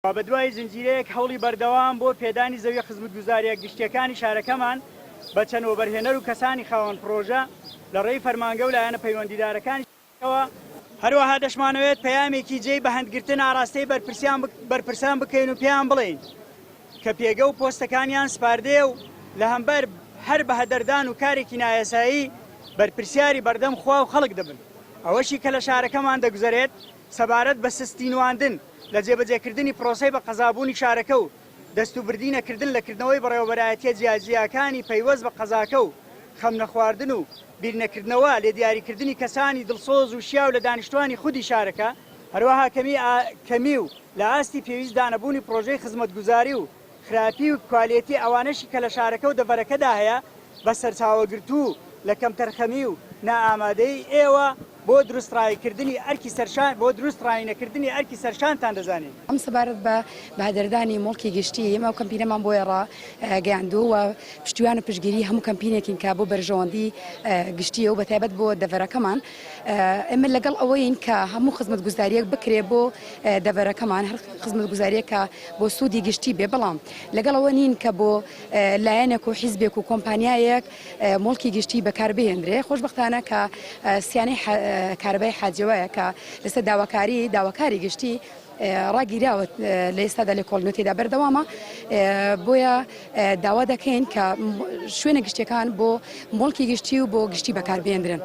دوابەدوای زنجیرەیەک هەوڵی بەردەوام بۆ پێدانی زەویە خزمتگوزارییە گشتییەکانی شارەکەمان بە چەند وەبەرهێنەر و کەسانی خاوەن پڕۆژە لە ڕێی فەرمانگە و لایەنە پەیوەندیدارەکانی شارەکەوە، هەروەها دەشمانەوێت پەیامێکی جێی بەهەندگرتن ئاراستەی بەرپرسان بکەین و پێیان بڵێین کە پێگە و پۆستەکانیان سپاردەیە و لە هەمبەر هەر بەهەدەردان و کارێکی نایاسایی بەرپرسیاری بەردەم خوا و خەڵک دەبن. ئەوەشی کە لە شارەکەمان دەگوزەرێت سەبارەت بە سستی نواندن لە جێبەجێکردنی پرۆسەی بە قەزابوونی شارەکە و دەستوبردی نەکردن لە کردنەوەی بەڕێوەبەرایەتییە جیاجیاکانی پەیوەست بە قەزاکە و خەم نەخواردن و بیرنەکردنەوە لێ دیاریکردنی کەسانی دڵسۆز و شیاو لە دانیشتوانی خودی شارەکە، هەروەها کەمی کەمی و لە ئاستی پێویست دانەبوونی پرۆژەی خزمەتگوزاری و خراپی و کوالێتی ئەوانەشی کە لە شارەکە و دەڤەرەکەدا هەیە بە سەرچاوەگرتوو لە کەمتەرخەمی و نائامادەیی ئێوە بۆ دروست ڕاییکردنی ئەرکی سەرشان بۆ دروست ڕایینەکردنی ئەرکی سەرشانتان دەزانین. ئەم سەبارەت بە بەهەدەردانی موڵکی گشتی، ئێمە ئەو کەمپینەمان بۆیە ڕاگەیاندووە و پشتیوان و پشتگیری هەموو کەمپینێکین کە بۆ بەرژەوەندی گشتییە و بەتایبەت بۆ دەڤەرەکەمان. ئێمە لەگەڵ ئەوەین کە هەموو خزمەتگوزارییەک بکرێ بۆ دەڤەرەکەمان، هەر خزمەتگوزارییەک کە بۆ سوودی گشتی بێ، بەڵام لەگەڵ ئەوە نین کە بۆ لایەنێک و حیزبێک و کۆمپانیایەک موڵکی گشتی بەکار بهێندرێ. خۆشبەختانە کە سیانەی کارەبای حاجیەوایە کە لەسەر داواکاری داواکاری گشتی ڕاگیراوە لە ئێستادا لێکۆڵینەوە تێدا بەردەوامە بۆیە داوا دەکەین کە شوێنە گشتیەکان بۆ موڵکی گشتی و بۆ گشتی بەکار بهێندرێن.